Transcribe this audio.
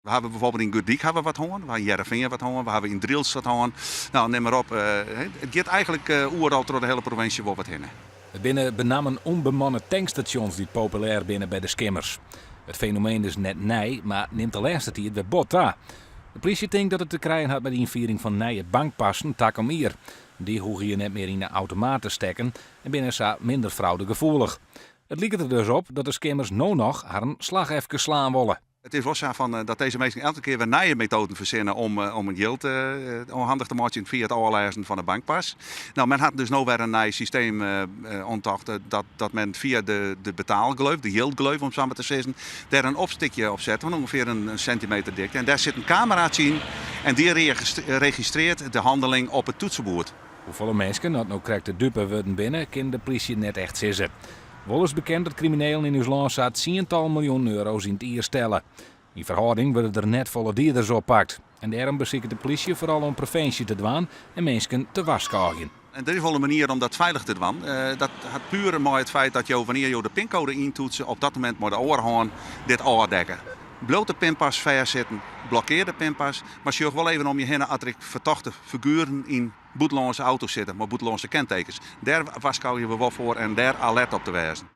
We hawwe bijvoorbeeld yn Gordyk hawwe wat hân, we hawwe yn Hearrenfean wat hân, we hawwe yn Drylts wat hân. No, nim mar op, it giet eigentlik oeral troch de hiele provinsje wol wat hinne. It binne benammen ûnbemanne tankstasjons dy't populêr binne by de skimmers. It fenomeen is net nij, mar nimt de lêste tiid wer bot ta. De plysje tinkt dat it te krijen hat mei de ynfiering fan nije bankpassen takom jier. Dy hoege je net mear yn de automaat te stekken en binne sa minder fraudegefoelich. It liket der dus op dat de skimmers no noch harren slach efkes slaan wolle. It is wol sa fan dat dizze minsken elke kear wer nije metoaden fersinne om it jild ôfhandich te meitsjen fia it ôflêzen fan de bankpas. No, men hat dus no wer in nij systeem oantocht dat men fia de betaalgleuf, de jildgleuf om sa mar te sizzen, dêr in opstikje op set fan ûngefear in sintimeter dikte. En dêr sit in kameraatsje yn en dy registrearret de hanneling op it toetsenboerd. Hoefolle minsken oft no krekt de dupe wurden binne, kin de plysje net echt sizze. Wol is bekend dat kriminelen yn ús lân sa tsientallen miljoenen euro's yn it jier stelle. Yn ferhâlding wurde der net folle dieders oppakt. En dêrom besiket de plysje foaral oan previnsje te dwaan en minsken te warskôgjen. En der is wol in manier om dat feilich te dwaan. Dat hat puer mei it feit dat jo wannear jo de pincode yntoetse op dat momint mei de oare hân dit ôfdekke. Bliuwt de pinpas fêstsitten, blokkear de pinpas, mar sjoch wol even om je hinne as der ek fertochte figueren yn bûtenlânske auto's sitte mei bûtenlânske kentekens. Dêr warskôgje we wol foar en dêr alert op te wêzen.